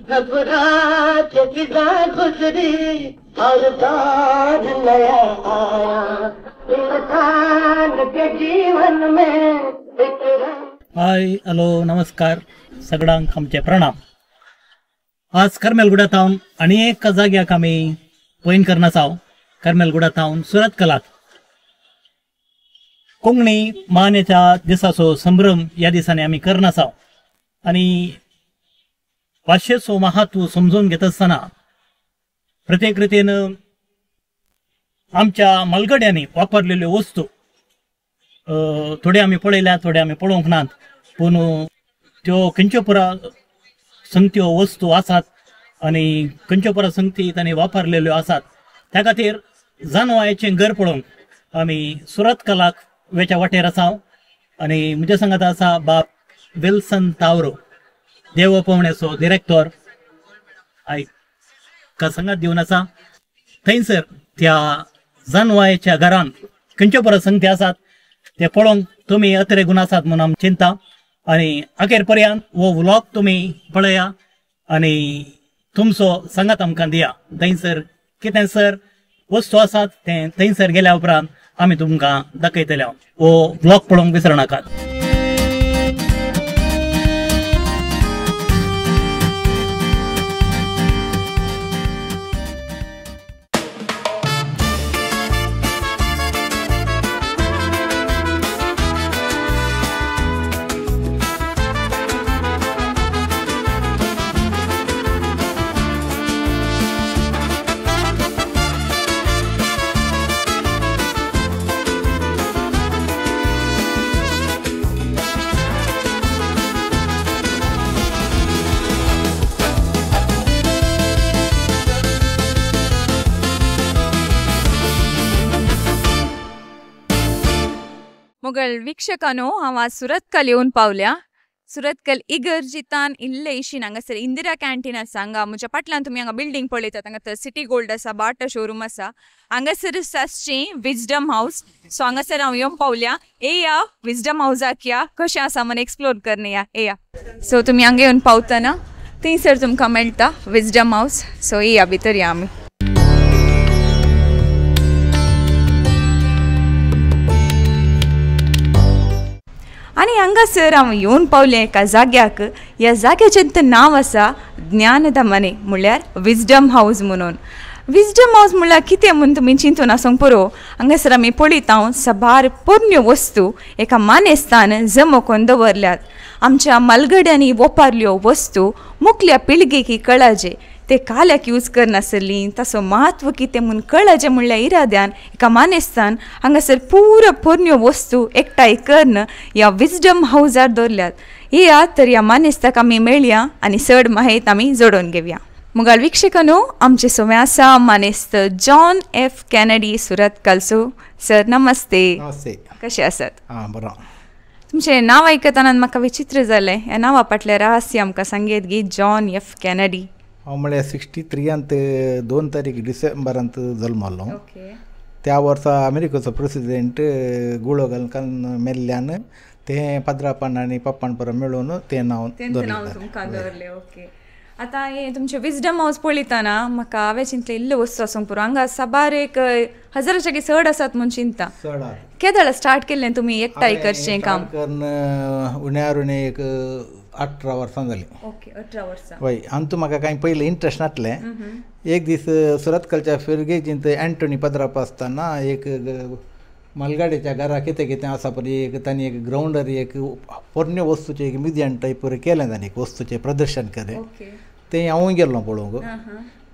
घबरा के फिजा गुजरी और दौर नया आया इंसान के जीवन में एक। हाय हॅलो नमस्कार सगळ्यांक आमचे प्रणाम। आज करमेलगुडा थावन आनी एका जाग्याक आमी पयन करना आसाव। करमेलगुडा थावन सुरतकलाक कोंकणी मान्यच्या दिसाचो संभ्रम ह्या दिसांनी आमी करना आसाव आनी भाशेचो महत्व समजून घेत आसतना प्रत्येक रितीन आमच्या मालगड्यांनी वापरलेल्यो वस्तू थोडे आमी पळयल्या, थोडे आमी पळोवंक नात, पूण त्यो खंयच्यो पुरा संगत्यो वस्तू आसात आनी खंयच्यो पुरा संगती तांणी वापरलेल्यो आसात त्या खातीर जानवायचें घर पळोवंक आमी सुरतकलाक वेच्या वाटेर आसा आनी म्हज्या सांगात आसा बाब विल्सन तावरो, देव पवण्याचो डिरेक्टर आयका सांगात दिवन आसा। थंयसर त्या जानवायच्या घरान खंयच्यो पुरा संगती आसात ते पळोवंक तुमी अत्रे गुण आसात म्हणून आमी चिंता आनी अखेर पर्यंत हो व्लॉग तुमी पळया आनी तुमचो सांगात आमकां दिया। थंयसर कितें सर वस्तू आसात तें थंयसर गेल्या उपरांत आमी तुमकां दाखयतले। हो व्लॉग पळोवंक विसर नाकात। मोगल वीक्षकांनो, हांव आज सुरतकल येवन पावल्या। सुरतकल इगर्जितान इल्ले इशीन हांगासर इंदिरा कॅन्टीन आसा। हांगा म्हज्या फाटल्यान तुमी हांगा बिल्डींग पळयतात, हांगा सिटी गोल्ड आसा, बाटा शोरूम आसा। हांगासर आसची विजडम हावस। सो हांगासर हांव येवन पावल्या। येया विजडम हावसाक या, कशें आसा म्हण एक्सप्लोर करन या, येया। सो तुमी हांगा येवन पावतना थंयसर तुमकां मेळटा विजडम हावस। सो येया भितर या आमी। आनी हांगासर हांव येवन पावलें एका जाग्याक। ह्या जाग्याचें तें नांव आसा ज्ञानदमने, म्हणल्यार विजडम हावस म्हणून। विजडम हावस म्हणल्यार कितें म्हूण तुमी चिंतून आसूंक पुरो। हांगासर आमी पळयता साबार पोरण्यो वस्तू एका मानेस्तान जमो करून दवरल्यात। आमच्या मालगड्यांनी वपारल्यो वस्तू मुखल्या पिळगेक कळाजे ते काल्याक यूज करनासली, ताचो म्हत्व कितें म्हूण कळाचें म्हणल्यार इराद्यान एका मानेस्तान हांगासर पुरो पोरण्यो वस्तू एकठांय करून ह्या विजडम हावजार दवरल्यात। येया तर ह्या मानेस्ताक आमी मेळया आनी चड माहिती आमी जोडून घेवया। मुगाल वीक्षकांनो, आमचे सोमे आसा मानेस्त जॉन एफ कॅनडी सुरतकलचो। सर नमस्ते। नमस्ते, कशे आसात? आं बरो। तुमचें नांव आयकतना म्हाका विचित्र जालें। ह्या नांवा फाटलें रहस्य आमकां सांगयत गी, जॉन एफ कॅनडी। हांव म्हळ्यार 63 2 तारीख डिसेंबरांत जल्मलो। त्या वर्सा अमेरिकेचो प्रेसिडेंट गुळो घालून मेल्ल्यान तें पाद्रापान आनी पप्पान परत मेळून तें नांव दवरलें। ओके, आतां हें तुमचें विजडम हावस पळयतना म्हाका हांवें चिंतलें इल्लें वस्तू आसूंक पुरो। हांगा साबार एक हजाराच्या चड आसात म्हूण चिंता। चड केदळ स्टार्ट केल्लें तुमी एकठांय करचें काम? करून उण्यार उणें एक 18 वर्सां जालीं। ओके, 18 वर्सां। हय, आनी म्हाका कांय पयलें इंट्रस्ट नासलें। एक दीस सुरतकलच्या फिरगेजींत एंटोनी पद्राप आसतना एक मालगाडयेच्या घरा कितें कितें आसा पळय, एक तांणी एक ग्रावंडार एक पोरण्यो वस्तूचें एक म्युझियम टायप केलें, तांणी एक वस्तूचें प्रदर्शन केलें। तें हांवूय गेल्लो पळोवंक।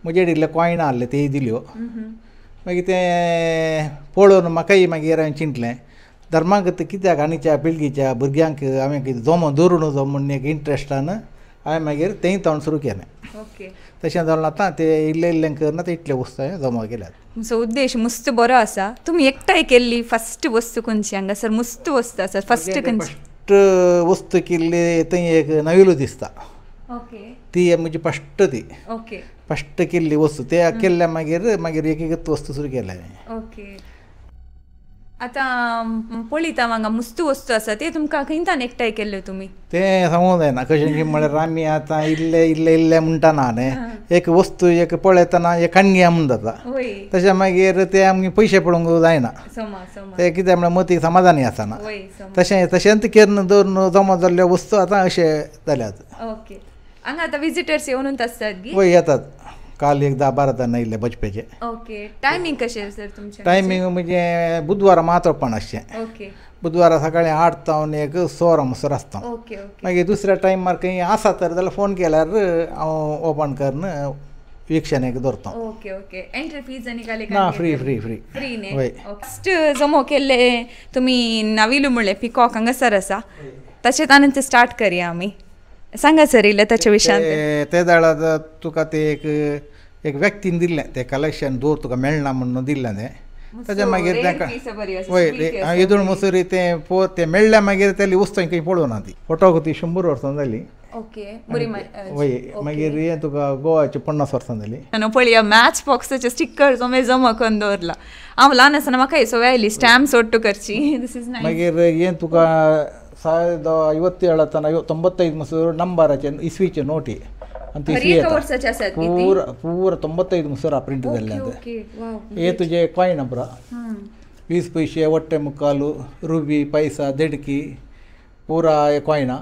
म्हजे इल्ले कॉयनां आहले तेय दिल्यो। मागीर तें पळोवन म्हाकाय मागीर हांवें चिंतलें धर्माक कित्याक आनीच्या पिळगीच्या भुरग्यांक हांवें कितें जमो दवरून वचो म्हूण एक इंट्रस्टान हांवें मागीर तेंय तावन सुरू केलें। ओके, तशें जालें आतां तें इल्लें इल्लें करून आतां इतले वस्तू हांवें जमा केल्यात। तुमचो उद्देश मस्त बरो आसा। तुमी एकठांय केल्ली फस्ट वस्तू खंयची? हांगासर मस्त वस्तू आसा, फस्ट खंयची? फस्ट वस्तू केल्ली थंय एक नविलू दिसता। ओके, ती म्हजी फस्ट ती। ओके, फस्ट केल्ली वस्तू ते केल्ल्या मागीर मागीर एक एक वस्तू सुरू केल्या हांवें। ओके, आतां पळयता हांगा मुस्तू वस्तू आसा ते तुमकां खंयच्यान एकठांय केल्ल्यो तुमी? तें सांगूंक जायना कशें की म्हळ्यार आमी आतां इल्ले इल्ले इल्ले म्हणटा ना न्ही, एक वस्तू एक पळयतना एक कणग्या म्हूण जाता, तशें मागीर ते आमगे पयशे पळोवंक जायना, ते कितें म्हळ्यार मतीक समाधानी आसना, तशें तशेंच करून दवरून जमा जाल्ल्यो वस्तू आतां अशे जाल्यात. ओके, हांगा आतां विजिटर्स येवनूच आसतात गी? वय येतात, काल एक 10-12 जाण आयिल्ले बजपेचे. ओके, टायमींग कशें सर तुमचें? टायमींग म्हणजे बुधवारा मात ओपन आसचें. ओके, बुधवारा सकाळी 8 तावन 1 6 म्हणसर आसता. ओके ओके, मागीर दुसऱ्या टायमार खंय आसा तर जाल्यार फोन केल्यार हांव ओपन करून विक्षणेक दवरता. ओके ओके, एंट्री फीज आनी काले? ना, फ्री फ्री फ्री फ्री न्ही. वय. फस्ट जमो केल्ले तुमी नाविलू म्हणलें पिकॉक हांगासर आसा, ताचें तानंतर स्टार्ट करया आमी. सांगा सर इल्लें ताच्या विशयान. ते जाल्यार तुका ते एक एक व्यक्तीन दिल्लें तें कलेक्शन दवर तुका मेळना म्हणून दिल्लें तें, ताच्या मागीर ताका वय येदोळ मसुरी तें पो तें मेळ्ळ्या मागीर तेली वस्तू खंय पळोवना ती फोटो ती 100 वर्सां जाली. ओके, वय. मागीर हें तुका गोवाचे 50 वर्सां जाली. पळया मॅच बॉक्साचे स्टिकर जमे जमा करून दवरला. हांव ल्हान आसतना म्हाका ही सवय आयली स्टॅम्प्स ಒಟ್ಟು करची. This is nice. मागीर हें तुका 1057 ತನ 95 ಮುಸುರು ನಂಬराचे इस्वीचे नोटी पूरा पूरा 95 मुसुरा प्रिंट जाल्ले. हे तुजे कॉयन पुरा 20 पैसे वट्टे मुक्कालू रुबी पैसा देडकी पूरा हे कॉयना.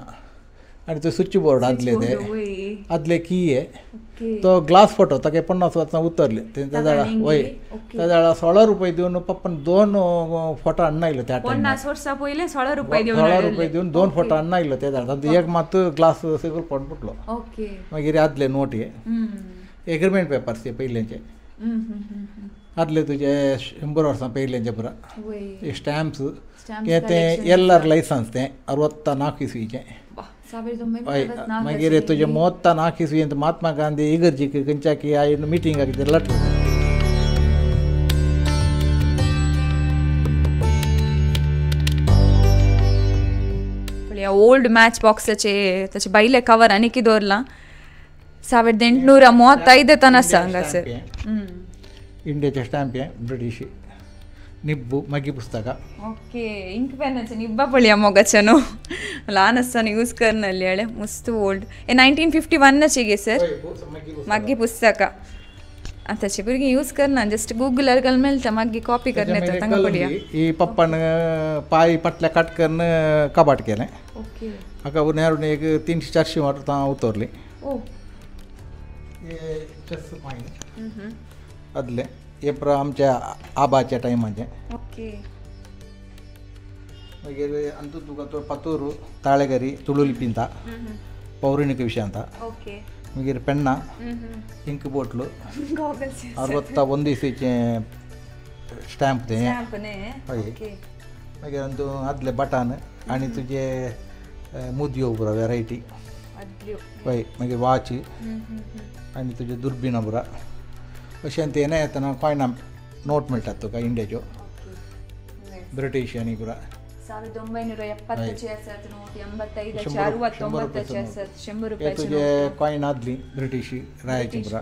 आनी तो स्विच बोर्ड आदले ते आदले की तो ग्लास फोटो ताका 50 वर्सां उतरले ते जाल्यार वय त्या जाल्यार 16 रुपये दिवन पप्पान 2 फोटो हाडून आयलो त्या टायमार. 50 वर्सां पयलें 16 रुपये दिवन 16 रुपये दिवन 2 फोटो हाडून आयलो त्या जाल्यार एक मात ग्लास सगळो पडून फुटलो. मागीर आदले नोट हे एग्रीमेंट पेपर्स हे पयलेंचे आदले तुजे 100 वर्सां पयलेंचे पुरा स्टॅम्प्स हे तें एल आर लायसन्स तें 64 इस्वीचें. हय. मागीर तुजे 34 इस्वींत महात्मा गांधी इगर्जीक खंयच्या आयन मिटिंगाक लेटर. ओल्ड मॅच बॉक्साचे ताचे भायले कवर आनी कितें दवरलां 1835 तन आसा हांगासर. इंडियाचे स्टॅम्प हे ब्रिटीश निब्बू मागीर पुस्तकां. ओके, इंक पेनाचे निब्बा पळया मोगाचे न्हू ल्हान आसतना यूज करनासली हाडे मस्त ओल्ड. हे 1951 गे सर मागीर पुस्तकां आतांची भुरगीं यूज करना, जस्ट गुगलार घाल मेळटा मागीर कॉपी करून येता तांकां पळया. ही पप्पान पांय फाटल्या काट करून कबाट केलें. ओके, हाका नेरून एक 300-400 वर्सां उतरली. ओ चेस कॉयन आदले हे पुरा आमच्या आबाच्या टायमाचे. ओके, मागीर अंतू तुका तो पातूर ताळेगरी तुळू लिपींत पौराणिक विशयांत. ओके, मागीर पेन्ना इंक बोटलो 61 इस्वीचें स्टॅम्प तें. हय. मागीर अंतू आदले बटन आनी तुजे मुदयो पुरा वेरायटी. हय. मागीर वॉच आनी तुजे दुर्बिणा पुरा अशें तें येतना कॉयना नोट मेळटात तुका इंडियाच्यो ब्रिटीश आनी पुरा. 1970 आसात नोट, 85 69 आसात, 100 रुपयाचे तुजे कॉयन आदली ब्रिटीश रायाची पुरा.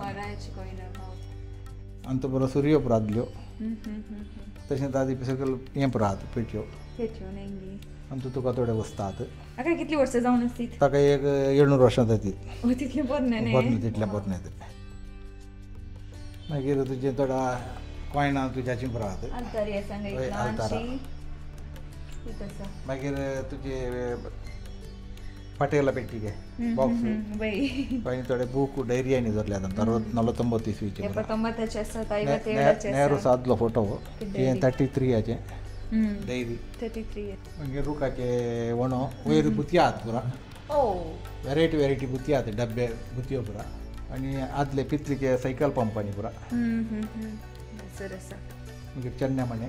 आनी तो पुरो सुरयो पुरा आदल्यो. तशेंच आदी सगळें हें पुरा आतां पेटयो आनी तुका थोडे वस्तू आतां. आतां कितली वर्सां जावन आसतीत ताका? एक 700 वर्सां जातीत. तितलें पोरणे? तितलें पोरणे. मागीर तुजें थोडा कॉयना तुज्याची पुरा आतां. आल्तारा. मागीर तुजे पटेला पेटिगे बॉक्स आनी थोडे बूक डायरी आनी दवरले आतां 49 इस्वीचे. नेहरू आदलो फोटो हे 33 डायरी. मागीर रुखाचे वणो वयर बुतयो आहात पुरा वेरायटी वेरायटी बुतयो आहात डब्बे बुतयो पुरा. आनी आदले पितलीचे सायकल पंप आनी पुरा. मागीर चन्ने मणे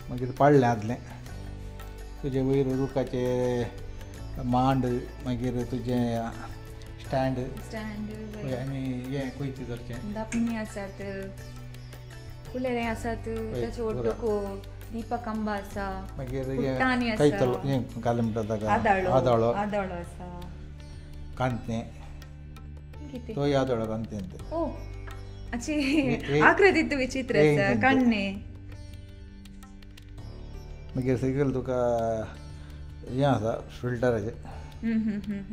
मागीर पाळ्ळें आदलें तुजे वयर रुखाचे मांड मागीर तुजें स्टँड आनी हें कोयती धरचें दापणी आसात कुलेरे आसात ताचे ओटको दीपकंबा आसा. मागीर कैतलो हें घालें म्हणटा ताका आदाळो आदाळो आसा कांतनें तोय आदोळो कांतनें. ओ आकृती विचित्र आसा काण्णे. मागीर सकयल तुका हें आसा फिल्टराचें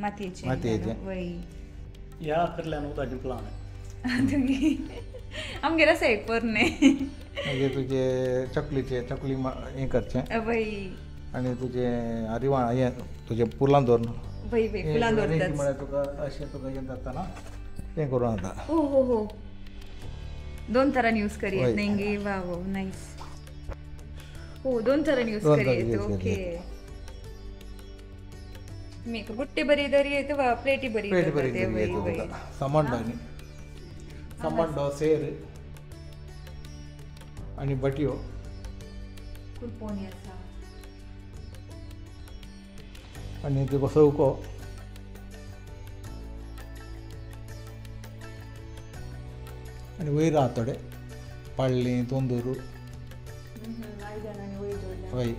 मातयेचें मातयेचें. ह्या कडल्यान उदकाचें प्लान आमगेर आसा एक पोरणें. मागीर तुजे चकलीचें चकली हें करचें आनी तुजें रिवाण हें तुजें पुलां दवरून वय वय फुलां दवरतात म्हळ्यार तुका अशें तुका हें जाता तें करून जाता. हो हो हो दोन तरांनी यूज करी न्ही. वा वा नायस. हो दोन तरांनी यूज करी. ओके मेक बुट्टे बरी दरी येत वा प्लेटी बरी प्लेट बरी दरी येत. सामांडो आनी सामांडो सेर आनी बटयो कुरपोणी आसा आनी तुका सवको आनी वयर आहा थोडे पाळ्ळी तोंदूर वय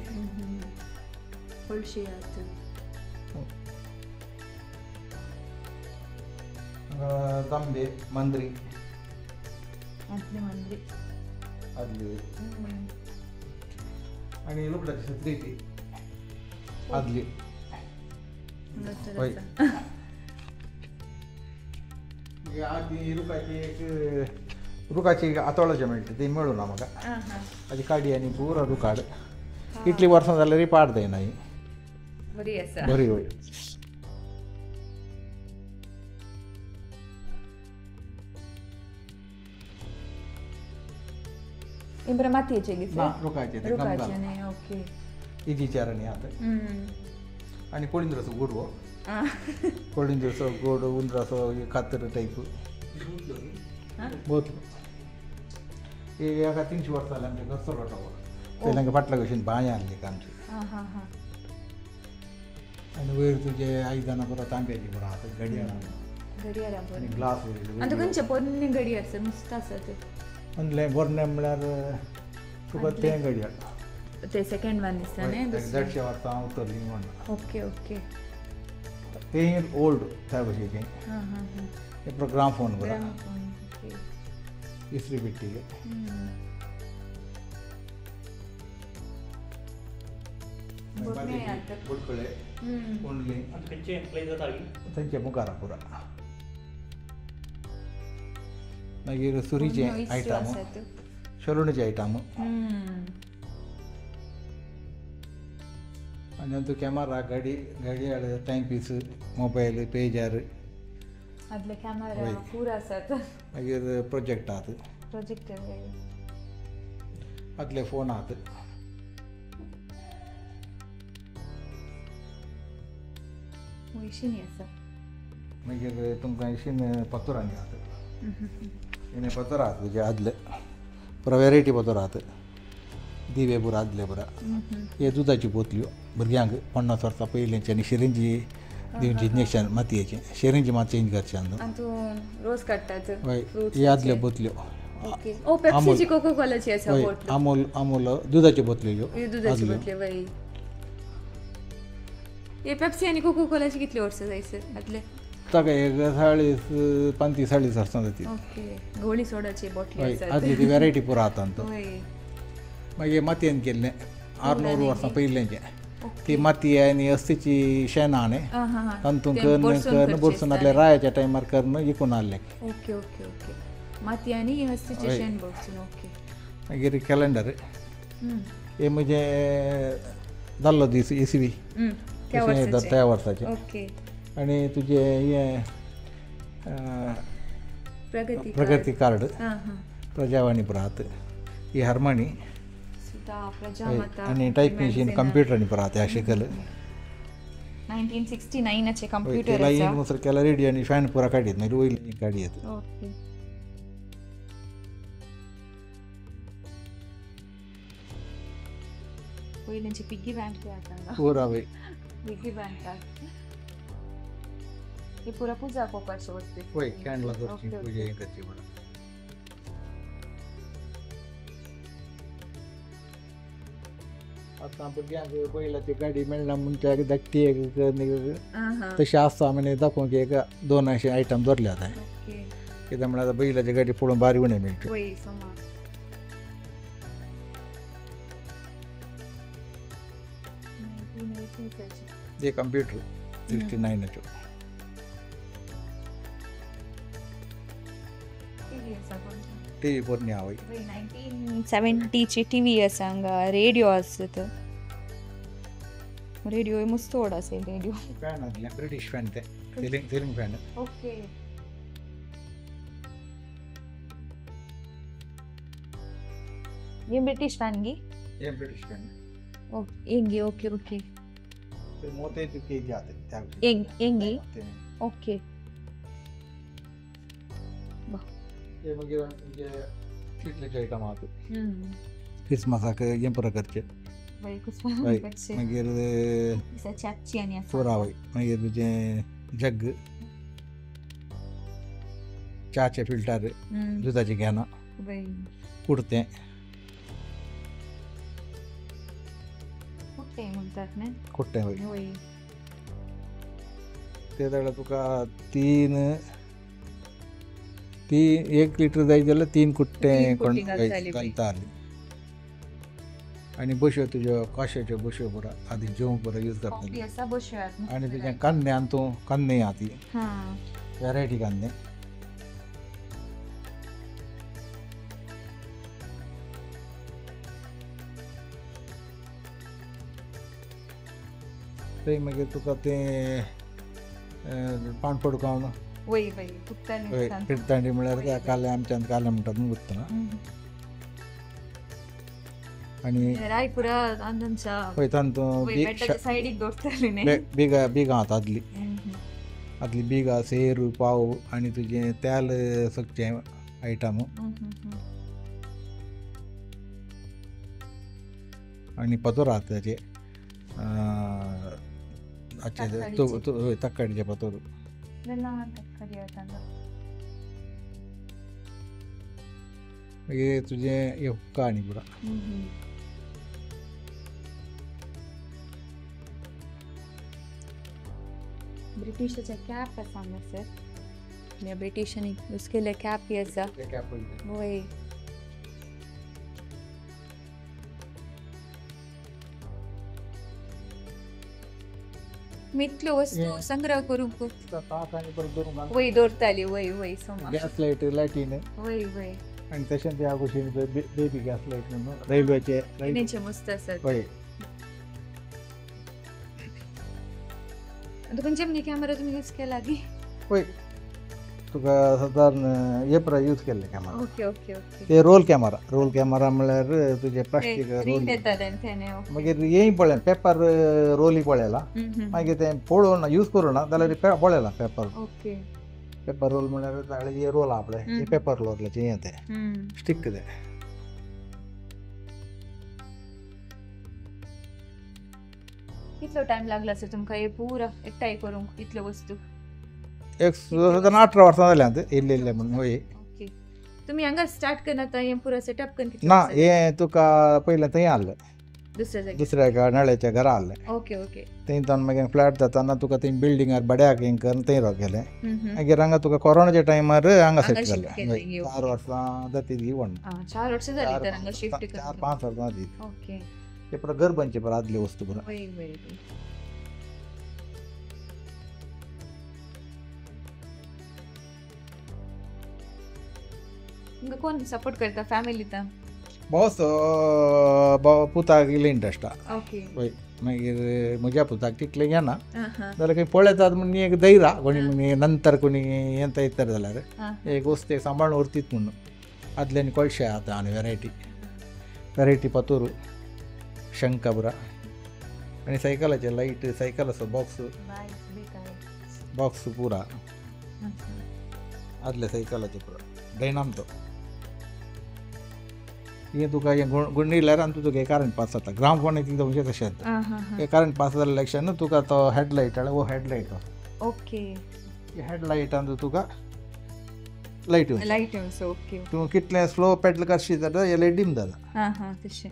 हळशी आसा. तांबे मंद्री आदली मंद्री आदली आनी लुकडाची सत्री ती आदली वय. आदली रुखाची एक रुखाची आतोळाचें मेळटा ती मेळूना म्हाका. ताची काडी आनी पुरो रुखाड इतली वर्सां जाल्यार पाड जायना ही बरी आसा बरी. वय इम्ब्रा मातयेचे ना रुखाचे ते रुखाचे न्ही. ओके इजी चारणी आतां आनी कोळिंद्राचो गोड हो कोळिंद्राचो गोड उंदराचो कातर टायप बोतलो एका 300 वर्सां जालें आमच्या घरचो लोटो पयलीं फाटल्या भशेन बांय आहली आमची. आनी वयर तुजे आयदनां पुरो तांब्याची पुरो आसा घडयाळ आनी ग्लास आनी खंयचे पोरणे घडयाळ सर मस्त आसा ते म्हणलें पोरणें म्हळ्यार तुका तें घडयाळ ते सेकंड वन दिसता न्ही 150 वर्सां उतरली म्हणून. ओके ओके तें ओल्ड त्या भशेचें हें ग्रामफोन बरो इस्त्री पेट्टी बुडकुले उंडली थंयचे मुखार पुरा. मागीर सुरीचे आयटम शेलोणीचे आयटम आनी नंतर कॅमेरा गाडी घडयाळ टायम पीस मोबायल पेजर आदले कॅमेरा पूरा आसात. मागीर प्रोजेक्ट आहात प्रोजेक्टर आदले फोन आहात. इशीनी आसा. मागीर तुमकां इशीन पतोरांनी आहात हेणे पतोर आहात तुजे आदले पुरा वेरायटी पतोर आहात दिवे पुरा आदले पुरा. हे दुदाची बोतल्यो भुरग्यांक 50 वर्सां पयलींचे आनी शिरिंजी दिवची इंजेक्शन मातयेचें शिरिंजी मात चेंज करचें न्हू. रोज काडटात हय हे आदल्यो बोतल्यो. ओ पेप्सीची कोको कोलाची आसा बोतल. अमूल अमूल दुदाच्यो बोतल्यो ह्यो दुदाच्यो बोतल्यो. वय हे पेप्सी आनी कोको कोलाची कितली वर्सां जाय सर आदले? ताका एक 40 35 40 वर्सां जाती. ओके गोळी सोडाची बोटली आसा आदली ती वेरायटी पुरा आतां. मागीर मातयेन केल्लें 600 वर्सां पयलींचें ती माती आनी अस्तीची शेणां न्ही तातूंत करून करून भरसून आसलें रायाच्या टायमार करून विकून आहलें. ओके ओके ओके माती आनी हस्तीचें शेण भरसून. ओके मागीर कॅलेंडर हे म्हणजे जाल्लो दीस इसवी त्या वर्साचें. ओके आनी तुजें हें प्रगती कार्ड प्रजावाणी पुरात ही हार्मोनी आनी टायप मशीन कंप्युटर आनी पुरात ह्या शिकल 1969 कंप्युटर लायन मुसर केला रेडियो आनी फॅन पुरा काडयत मागीर वयली काडयत. ओके पयलींची पिग्गी बँक आतां पुरा वय पिग्गी बँक ही पुरा पुजा कोपाची वस्तू. वय कॅन्डलां करची पुजा हें करची पुरा. आतां भुरग्यांक पयला ती गाडी मेळना म्हूण त्या धाकटी एक तशें आसा म्हणजे दाखोवंक एक 2 अशे आयटम दवरले आतां कित्याक म्हळ्यार आतां बैलाची गाडी पळोवन बारी उणें मेळटा. हे कंप्युटर 69 टीव्ही पोरणी आवय 1970ची टीव्ही आसा हांगा रेडियो आसत रेडियो मस्त व्हड आसा रेडियो फॅन आसले ब्रिटीश फॅन ते सिलिंग फॅन ओके ये ब्रिटिश फॅन गी ये British fan angry okay okay 35 KG आते एंगी ओके हे मागीर कितलेचे आयटम आहात क्रिसमसाक हें पुरो करचें मागीर पुरा वय मागीर तुजें जग च्याचे फिल्टर दुदाचें कॅनां कुर्तें म्हणतात न्ही कुट्टें वय ते जाल्यार तुका तीन 1 लिटर जाय जाल्यार 3 कुट्टे घालताली आनी बश्यो तुज्यो काश्याच्यो बश्यो पुरो आदी जेवंक पुरो यूज करताली आनी तुजें कांदे आनी तूं कांदे आहा ती वेरायटी कांदे थंय मागीर तुका तें पाणपोड खावन वय वय कुट्टांडी म्हळ्यार काले आमच्यान काले म्हणटात न्हू गुत्तना आनी रायपुरा हय तांतूं बिगां बिगां आतां आदली आदली बिगां सेर पाव आनी तुजें तेल सगळें आयटम आनी पतोर आहा ताचे हय तक्काडीचे पतोर मागीर तुजें हुक्का आनी पुरा ब्रिटिशाचे कॅप आसा हांगासर ब्रिटिशांनी यूज केल्ले कॅप आसा वय इतल्यो वस्तू संग्रह करूंक वय दवरताली वय वय सोमा गॅस लायट लायटीन वय वय आनी तशेंच ह्या भशेन बेबी गॅस लायट म्हणून रेल्वेचे रेल्वेचे मस्त आसात वय आतां खंयचे म्हणजे कॅमेरा तुमी यूज केला की वय तुका सादारण हे पुरा यूज केल्ले कॅमेरा ओके ओके ओके ते रोल कॅमेरा रोल कॅमेरा म्हळ्यार तुजे प्लास्टीक रोल मागीर हेंय पळयलें पेपर रोली पळयला मागीर तें पळोवना यूज करूं ना जाल्यार पळयला पेपर ओके पेपर रोल म्हळ्यार हे रोल आहा पळय हे पेपर रोलाचें हें तें स्टीक तें कितलो टायम लागला सर तुमकां हे पुरा एकठांय करूंक इतल्यो वस्तू एक सादारण 18 वर्सां जाल्यां इल्लें इल्लें म्हणून वय ओके तुमी हांगा स्टार्ट करना हें पुरा सेटअप करून ना हें तुका पयलें थंय आहलें दुसऱ्या दुसऱ्या नळ्याच्या घरा आहलें ओके ओके थंय जावन मागीर फ्लॅट जाताना तुका थंय बिल्डिंगार भाड्याक हें करून थंय राव गेलें मागीर हांगा तुका कोरोनाच्या टायमार हांगा सेट जालें 4 वर्सां जाती ती व्हडली 4 वर्सां जालीं तर हांगा शिफ्ट 4-5 वर्सां जाली ओके ते पुरा घर बनचे पुरा आदली वस्तू पुरा वय वय तुमकां कोण सपोर्ट करता फॅमिली तर बॉस पुताक इल्लें इंट्रस्ट आहा ओके वय मागीर म्हज्या पुताक तितलें घेना जाल्यार खंय पळयतात म्हूण एक धैर्य कोणी नंतर कोणी येता येता जाल्यार एक वस्तू एक सांबाळून उरतीत म्हणून आदल्यानी कोळशे आतां आनी वेरायटी वेरायटी पतोर शंका पुरा आनी सायकलाचे लायट सायकलाचो बॉक्स बॉक्स पुरा आदल्या सायकलाचे पुरा डायनाम तो हें तुका हें गुंडिल्यार आनी तुका करंट पास जाता ग्रामफोन तितलें म्हणजे तशें जाता करंट पास जाल्या लक्षान तुका तो हेडलायट वो हेडलायट ओके हेडलायटान तुका लायट लायट ओके तूं कितलें स्लो पेडल करशी जाल्यार हे लायट डीम जाता हां हां तशें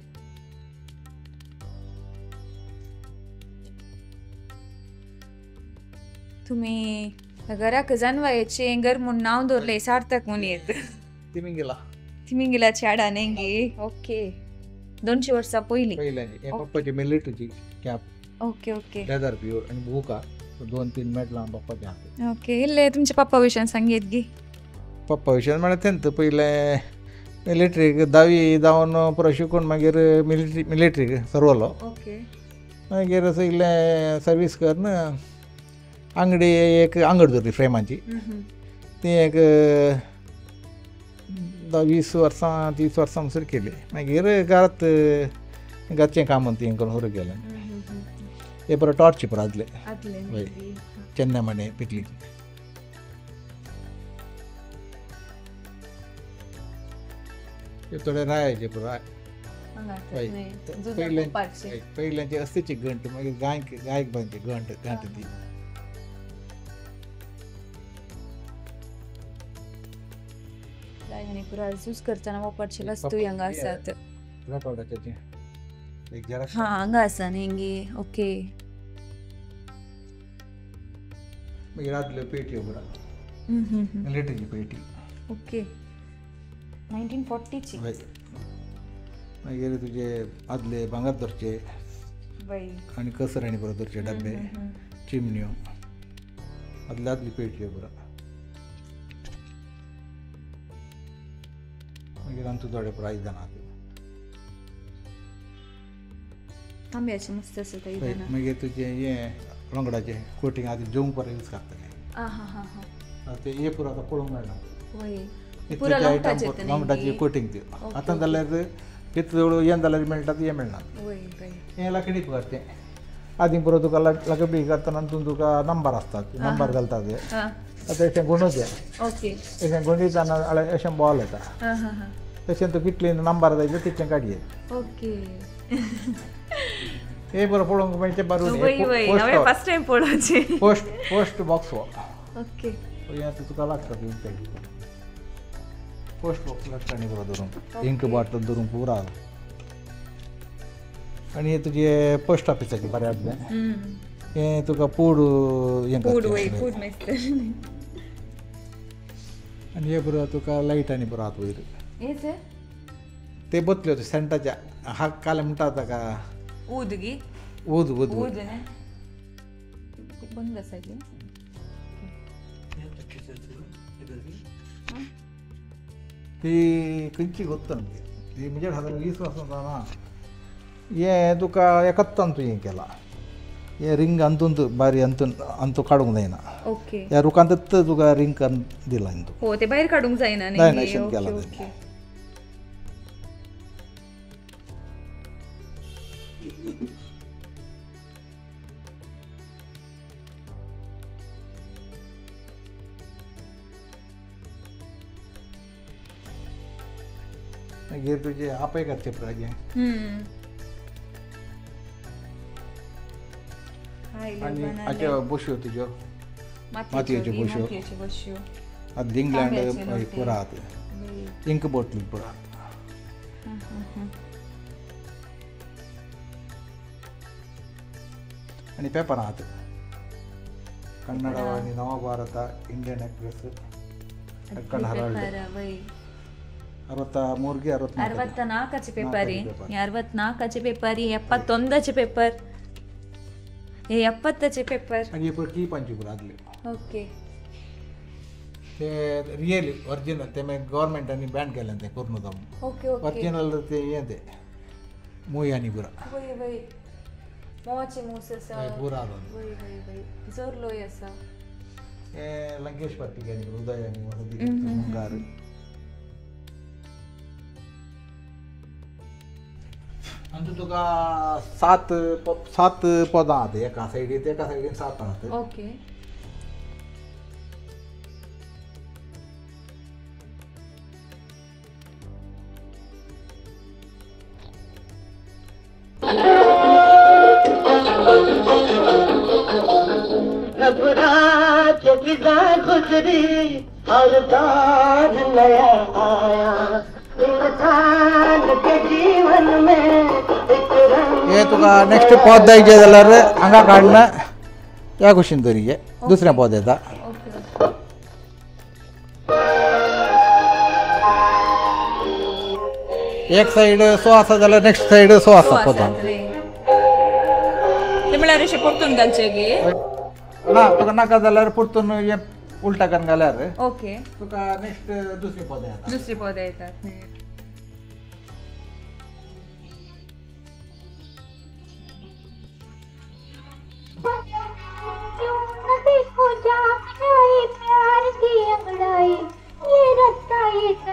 तुमी घराक जानवायचें घर म्हूण नांव दवरलें सार्थक म्हूण येत तिमिंगिला तिमिंगिलाची आडा न्ही ओके 200 वर्सां पयलीं पयलीं पप्पाची मिलिटरीची cap okay okay leather pure आनी बूक आहा 2-3 मेडलां बाप्पाचे आहा. ओके इल्ले तुमच्या पप्पा विशयान सांगयत गी. पप्पा विशयान म्हळ्यार तेंत पयलें मिलिट्रीक 10वी जावन पुरो शिकून मागीर मिलिट्रीक सरवलो. ओके मागीर असो इल्लें सर्वीस करून आंगडी एक आंगड दवरली फ्रेमाची ती एक 20 वर्सां 30 वर्सां म्हणसर केली. मागीर घरांत घरचें काम ती करून सुरू केलें. हे पुरो टॉर्च पुरो आदले हय चेन्नय माणे पिकली. थोडे रायाचे पुरो हय पयल्यांची अस्तीची घंट मागीर गायक गायक बांदची घंट घांट ती. पुरा यूज करतना वापरचेलो वस्तू हांगा आसात. रेकॉर्डाचे एक जरा हां हांगा आसा न्ही गे. ओके मागीर आदल्यो पेटयो पुरा मिलिटरीची पेटी. ओके 1940ची. हय मागीर तुजे आदले भांगर धरचे आनी कसर आनी पुरो धरचे डब्बे चिमण्यो आदले आदली पेटयो पुरा. मागीर आमचो थोडे पुरो आयदनां आहा. तांब्याचे मस्त आसा ते आयदनां. मागीर तुजें हें लोंगडाचें कोटींग आदी जेवंक पुरो यूज करताले ते हे पुरो आतां पळोवंक मेळना. वय पुरो लोंगटाचे लोंगटाची कोटींग त्यो आतां जाल्यार कितले हें जाल्यार मेळटा हें मेळना. हें लाकडी करचें आदी पुरो तुका लाकडी करतना तितून तुका नंबर आसतात नंबर घालता ते आतां अशें गुंडोवचें. ओके अशें गुंडयतना अशें बॉल येता तशें तूं कितले नंबर जाय तितलें काडये. ओके हे बरो पळोवंक मेळचें बरो फर्स्ट टायम पळोवचें. पोस्ट पोस्ट बॉक्स हो. ओके हें तुका लागता पोस्ट बॉक्स लागता आनी बरो धरूंक इंक बॉटल धरूंक पुरा. आनी हे तुजे पोस्ट ऑफिसाचें बरें आसलें हें तुका पूड हें पूड मेस्तर. आनी हे बरो तुका लायट आनी बरो आहा वयर ते बतल्यो सेंटाच्या हा काल म्हणटा ताका ऊद गी ऊद ऊद ऊद बंद आसा गी. ती खंयची गोत्ता ती म्हणजे 20 वर्सां जाणा हें तुका एकत्तान तूं हें केलां हें रिंग अंतून बारी अंतून अंतू काडूंक जायना. ओके ह्या रुखांतच तुका रिंग करून दिलां तूं. हो ते भायर काडूंक जायना जायना अशें केलां. मागीर तुजे आपय करचे पळय आनी हाच्यो बश्यो तुज्यो मातयेच्यो बश्यो आतां इंग्लंड पुरा आहा इंक बोटली पुरा. आनी पेपर आहात कन्नड आनी Navabharat Indian Express Deccan Herald 63 64 paper 64 paper 71 paper 70 paper. आनी हे की पंची पुरा आदले. ओके ते रियली ओरिजिनल ते मागीर गव्हर्मेंटांनी बॅन केलें तें करून जावन. ओके ओके ओरिजिनल ते हें ते मूय आनी पुरा. वय वय मोवाचे मूस आसा पुरा आसा. वय वय वय जोरलोय आसा. हे लंकेश पत्रिका आनी उदय आनी मुंगार. आनी तुका 7 7 पदां आहात एका सायडीन एका सायडीन 7 आहात. ओके घबरा के फिजा गुजरी और दौर नया आया इंसान के जीवन में एक रंग. हे तुका नेक्स्ट पद जाय जाल्यार हांगा काडना ह्या कुशीन दवरी दुसरें पद येता. एक सायड सो आसा जाल्यार नेक्स्ट सायड सो आसा पदां. ते म्हळ्यार अशें परतून घालचें गे ना तुका नाका जाल्यार परतून हें उलटा करून घाल्यार ओके तुका नेक्स्ट दुसरी पदां येता. दुसरी पदां येतात.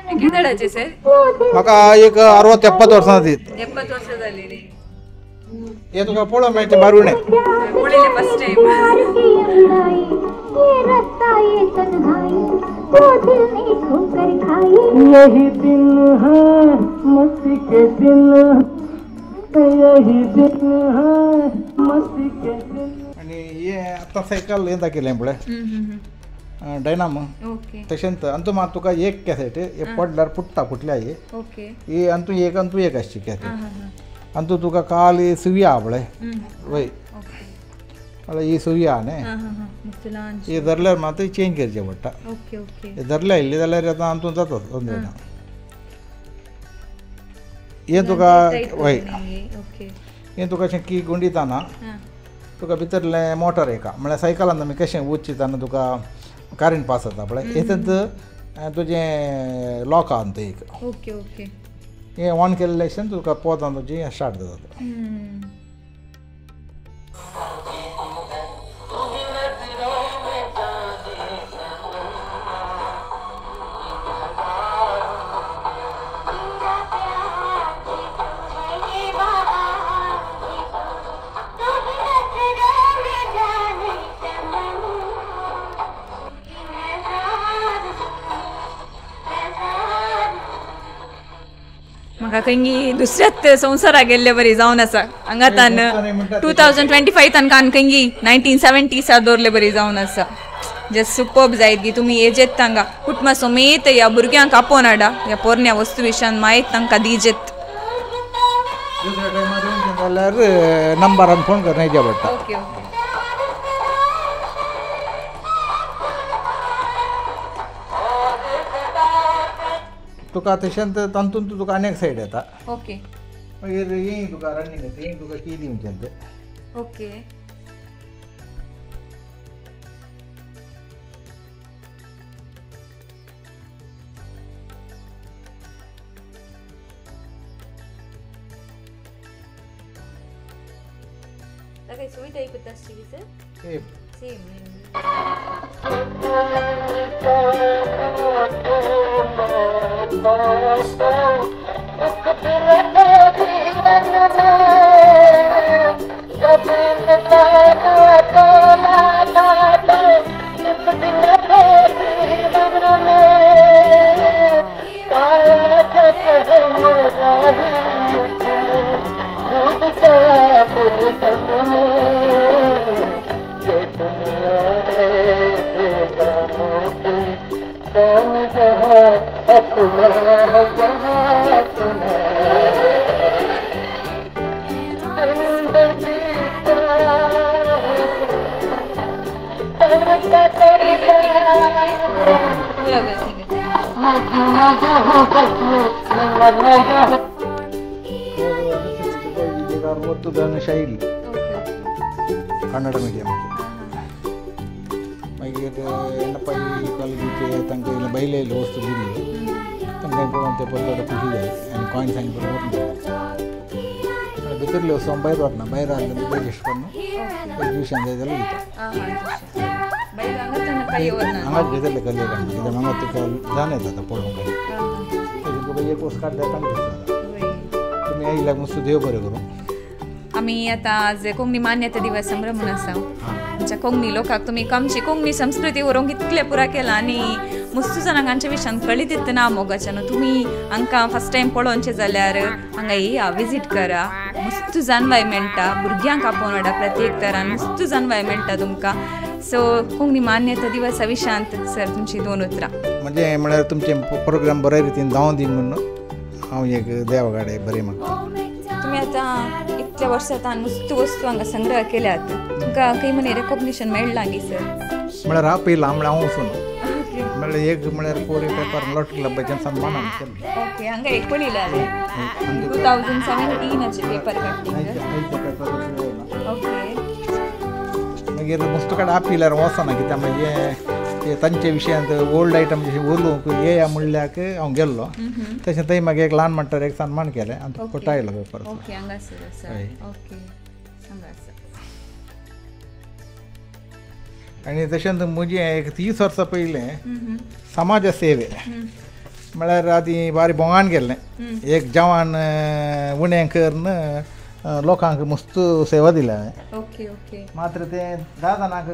किती झाडाचे सर? म्हाका एक 60-70 वर्सां जाली. 70 वर्सां जाली. हे तुका पळोवंक मेळचें बारुणे. पळयलें फर्स्ट टायम. यही दिन है मस्ती के दिन, यही दिन है मस्ती के दिन. आनी हे आतां सायकल हें दाखयलें पळय डायनामो. ओके. तशेंच अंतू मात तुका एक कॅसेट हे पडल्यार फुट्टा फुटल्या ही. ओके. ही अंतू एक अंतू एक आसची कॅसेट. अंतू तुका काल ही सुवी आहा पळय वय म्हळ्यार ही सुवी आहा न्ही, ही धरल्यार मात चेंज करचें पडटा. Okay okay. हे धरल्या आयिल्ली जाल्यार आतां अंतू जाता दोन जाणां. हें तुका वय हें तुका अशें की गुंडिताना तुका भितरलें मोटर एका म्हळ्यार सायकलान आमी कशें वचतना तुका करंट पास जाता पळय, हेतूंत तुजें लॉक आहा तें एक. Okay okay. हें ऑन केल्लें तुका पोतां तुजी स्टार्ट जाता. म्हाका खंयगी दुसऱ्याच संवसाराक गेल्ले बरी जावन आसा. हांगातान 2025 तांकां खंयगी 1970सार दवरले बरी जावन आसा. जस्ट सुपर्ब जायत गी तुमी येजेत तांकां कुटुंबा समेत ह्या भुरग्यांक आपोवन हाडा ह्या पोरण्या वस्तू विशयान मायत तांकां दिजेत. दुसऱ्या टायमार जाल्यार नंबरान फोन करून येवचें पडटा. Okay okay. तुका तशेंच तातूंत तुका आनी एक सायड येता. ओके. मागीर ही तुका रनिंग येता, ही तुका की दिवचें तें. ओके. सुविधा एकूच आसची सर? सेम. सेम. शैली कन्नड मीडियमाचे मागीर येणपाई कॉलेजीचे तांकां इल्लें बैल येयल्यो वस्तू दिल्ल्यो तांकां पळोवन ते परत खुशी जाली आनी कॉयन्स आनी पळोवन भितरल्यो वस्तू हांव भायर व्हरना, भायर हाडलें डायजेस्ट करून एग्जिबिशन जाय जाल्यार दिता. हांगाच भितरले कल्ले काडना कित्याक हांगा तुका जाण येता आतां पळोवंक तशें तुका एक वस्त काडल्यार तांकां दिसता. तुमी आयिल्ल्याक मस्त देव बरें करूं. आमी आतां आज कोंकणी मान्यता दिवस संभ्रम म्हूण आसा. आमच्या कोंकणी लोकांक तुमी आमची कोंकणी संस्कृती व्हरूंक इतलें पुरा केलां आनी मुस्तू जाणांक आमच्या विशयान कळीत ना मोगाच्यान. तुमी हांकां फर्स्ट टायम पळोवचें जाल्यार हांगा येया, विजीट करा, मुस्तू जानवाय मेळटा. भुरग्यांक आपोवन हाडा प्रत्येक तरान मुस्तू जानवाय मेळटा तुमकां. सो कोंकणी मान्यता दिवसा विशयांत सर तुमची दोन उतरां. म्हणजे म्हळ्यार तुमचें प्रोग्राम बऱ्या रितीन जावं दी म्हणून हांव एक देवा कडेन बरें मागता. तुमी आतां इतल्या वर्सां नुस्तं वस्तू हांगा संग्रह केल्यात, तुमकां खंय म्हण रेकॉग्निशन मेळ्ळां गी सर? म्हळ्यार हांव पयलां म्हळ्यार हांव वचून म्हळ्यार एक म्हळ्यार पोरी पेपर लॉट क्लबाच्यान सन्मान आमी केल्लो. ओके, हांगा एक पळयला हांवें 2017 पेपर कटिंग. आयच्या पेपर. ओके. मागीर मुस्त कडेन आपयल्यार वचना कित्याक म्हणजे ते तांचे विशयांत ओल्ड आयटम जशें उलोवंक येया म्हणल्याक हांव गेल्लो तशें थंय मागीर एक ल्हान म्हणटार एक सन्मान केलें आनी फोटो आयलो पेपर. आनी तशेंच म्हजें एक 30 वर्सां पयलें समाज सेवे म्हळ्यार आदीं बारी भोंगान गेल्लें एक जवान उणें करून लोकांक मस्त सेवा दिल्या हांवें. ओके ओके मात्र तें 10 जाणांक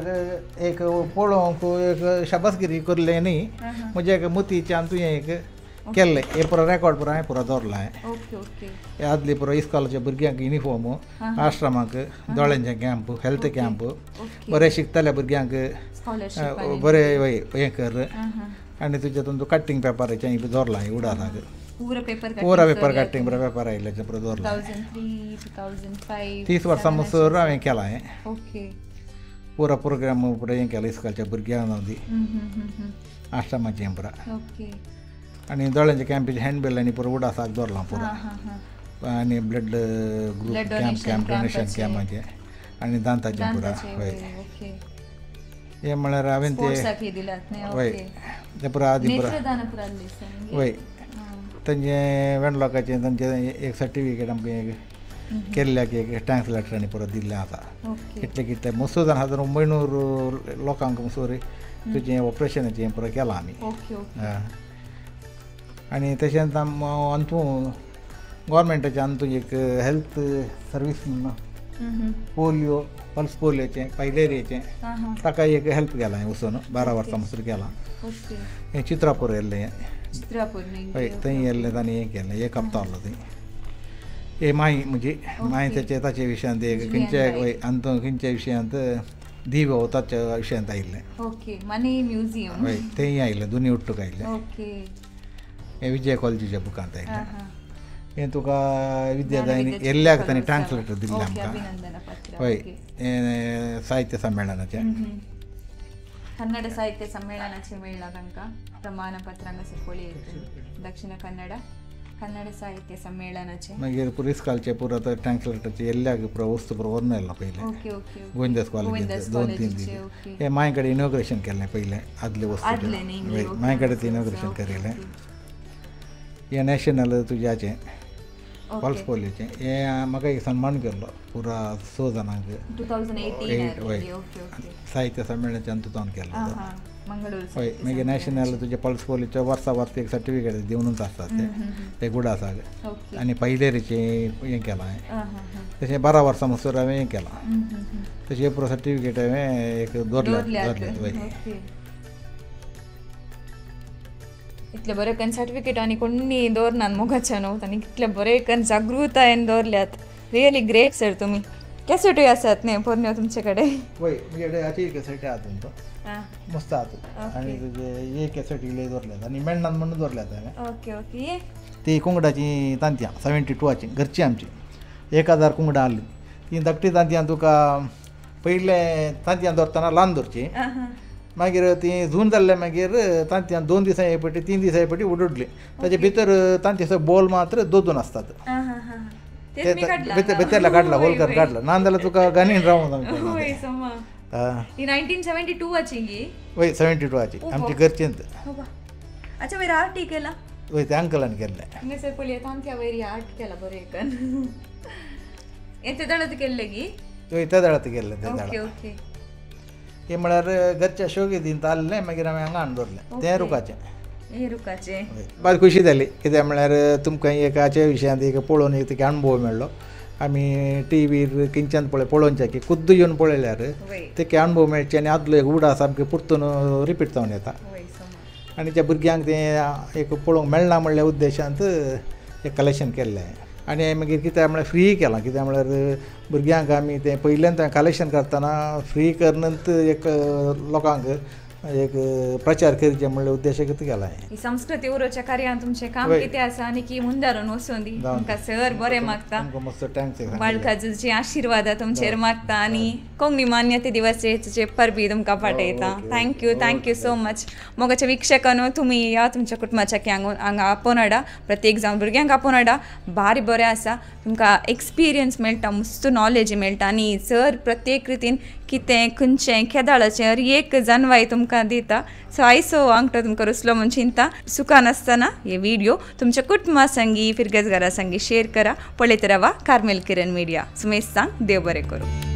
एक पळोवंक एक शाबासगिरी करलें न्ही म्हज्या एक मतीच्यान तुवें एक केल्लें हें पुरो रेकॉर्ड पुरो हांवें पुरो दवरलां हांवें. ओके ओके आदली पुरो इस्कॉलाच्या भुरग्यांक युनिफॉर्म आश्रमाक दोळ्यांचे कॅम्प हेल्थ कॅम्प बरें शिकतल्या भुरग्यांक बरें हें कर आनी तुजें तुमचो कटिंग पेपराचें दवरलां हांवें उडासाक पूरा पेपर पूरा पेपर कटिंग पुरो पेपर आयिल्ल्याचें पुरो दवरलां. 2003 2005 30 वर्सां मुसर हांवें केलां हें. ओके पुरो प्रोग्राम पुरो हें केलां इस्कॉलच्या भुरग्यांक जावं दी आश्रमाचें पुरो. ओके आनी दोळ्यांच्या कॅम्पाचें हँडबेल आनी पुरो उडासाक दवरलां पुरो आनी blood group camp camp donation कॅम्पाचें आनी दांताचें पुरो. हय हें म्हळ्यार हांवें तें हय तें पुरो आदी पुरो हय तांचे वेंडलॉकाचें तांचें एक सर्टिफिकेट आमकां एक केल्ल्याक एक thanks letter आनी पुरो दिल्लें आसा. कितले कितले मस्त जाण सादारण 900 लोकांक मसोर तुजें ऑपरेशनाचें पुरो केलां आमी. आनी तशेंच अंतू गोवोरमेंटाचें अंतू एक हेल्थ सर्वीस म्हणून पोलियो पल्स पोलियोचें पायलेरियाचें ताका एक हेल्प केलां हांवें वचून 12 वर्सां मसर केलां. हें चित्रापूर येल्लें हय थंय येल्लें तांणी हें केलें एक हप्तो आहलो थंय. हे माई म्हजी माई तेचे ताचे विशयांत एक खंयच्या हय अंतू खंयच्या विशयांत दिवो ताच्या विशयांत आयिल्लें. हय थंय आयिल्लें दोनी उट्टूक आयिल्लें. हें विजय कॉलेजीच्या बुकांत आयिल्लें. हें तुका विद्यादायिनी येल्ल्याक तांणी thanks letter दिल्लें आमकां. हय हें साहित्य संमेळनाचें कन्नड साहित्य संमेळनाचें मेळ्ळां तांकां प्रमाणपत्र हांगासर पळयत दक्षिण कन्नड कन्नड साहित्य संमेळनाचें. मागीर पुरो इस्कॉलचें पुरो आतां thanks लेटराचें येल्ल्याक पुरो वस्तू पुरो व्हरून येयलो पयलें. ओके ओके गोविंदास कॉलेजींत 2-3 दीस हें मांय कडेन इनॉग्रेशन केल्लें पयलें आदलें वस्तू मांय कडेन तें इनॉग्रेशन केलें. हें नॅशनल तुज्याचें पल्स पोलियोचें हें म्हाका एक सन्मान केल्लो पुरा 6 जाणांक 2018. हय साहित्य संमेळनाचें अंतून केल्लो. हय मागीर नॅशनल तुजें पल्स पोलियोचें वर्सा वर्स एक सर्टिफिकेट दिवनूच आसतात ते गुडासाक. आनी पायलेरीचें हें केलां हांवें तशें 12 वर्सां मसर हांवें हें केलां तशें पुरो सर्टिफिकेट हांवें एक दवरलें दवरलें. हय इतले बरे कन सर्टिफिकेट आनी कोणी दवरनात मोगाच्या न्हू आनी कितले बरे कन जागृतायेन दवरल्यात. रियली ग्रेट सर तुमी. कॅसेटूय आसात न्ही पोरण्यो तुमचे कडेन? वय म्हजे कडेन हाची कॅसेट आहा तुमचो मस्त आहा आनी तुजे एक कॅसेट इल्ले दवरल्यात आनी मेळनात म्हणून दवरल्यात हांवें. ओके ओके ती कुंगडाची तांतयां 72आची घरची आमची 1000 कुंगडां आहली ती धाकटी तांतयां तुका पयलें तांतयां दवरतना ल्हान दवरची मागीर ती जून जाल्ले मागीर तांतयां 2 दिसां एक पटी 3 दिसां एक पटी उडुडली ताजे भितर तांचे बोल मात्र 2-2 आसतात भितरला काडला होल करून काडला ना जाल्यार तुका गाणीन रावूं. 1972 वय 72आची आमची घरचींत. अच्छा वयर आर्ट केला? वय ते अंकलान केल्लें. हांगासर पळय तांतया वयर आर्ट केला बरें कन हें तेदळात केल्लें गी? वय तेदळात केल्लें तेदळा. ओके ओके हें म्हळ्यार घरच्या शोगे दिन ताल्लें मागीर हांवें हांगा हाडून दवरलें तें रुखाचें. हें रुखाचें बारी खुशी जाली कित्याक म्हळ्यार तुमकां एक हाच्या विशयांत एक पळोवन एक तुका अणभव मेळ्ळो. आमी टिवीर खंयच्यान पळय पळोवचें की खुद्द येवन पळयल्यार तेका अणभव मेळचे आनी आदलो एक उडास सामकें परतून रिपीट जावन येता आनी त्या भुरग्यांक तें एक पळोवंक मेळना म्हणल्या उद्देशांत एक कलेक्शन केल्लें. आनी मागीर कित्याक म्हळ्यार फ्री केलां कित्याक म्हळ्यार भुरग्यांक आमी तें पयल्यान कलेक्शन करतना फ्री करून एक लोकांक एक प्रचार करचे म्हणले उद्देश केला. ही संस्कृती उरोच्या कार्यान तुमचें काम कितें आसा आनी की मुंदारून वचून दी. तुमकां सर बरें मागता, बाळकाजूचे आशिर्वाद तुमचेर मागता आनी कोंकणी मान्यते दिवसाचे परबी तुमकां पाठयता. Thank you, thank you so much. मोगाच्या वीक्षकांनो, तुमी या तुमच्या कुटुंबाच्या हांगा आपोवन हाडा, प्रत्येक जावन भुरग्यांक आपोवन हाडा. भारी बरें आसा, तुमकां एक्सपिरियन्स मेळटा, मस्त नॉलेज मेळटा आनी सर प्रत्येक रितीन कितें खंयचें केदाळाचें हर एक जानवाय तुमकां दिता. सो आयसो आंगठो तुमकां रुसलो म्हूण चिंता सुखान आसतना हे व्हिडियो तुमच्या कुटुंबा संगी फिरगजगारा संगी शेअर करा. पळयत रावा कार्मेल किरण मिडिया. सुमेश सांग, देव बरें करूं.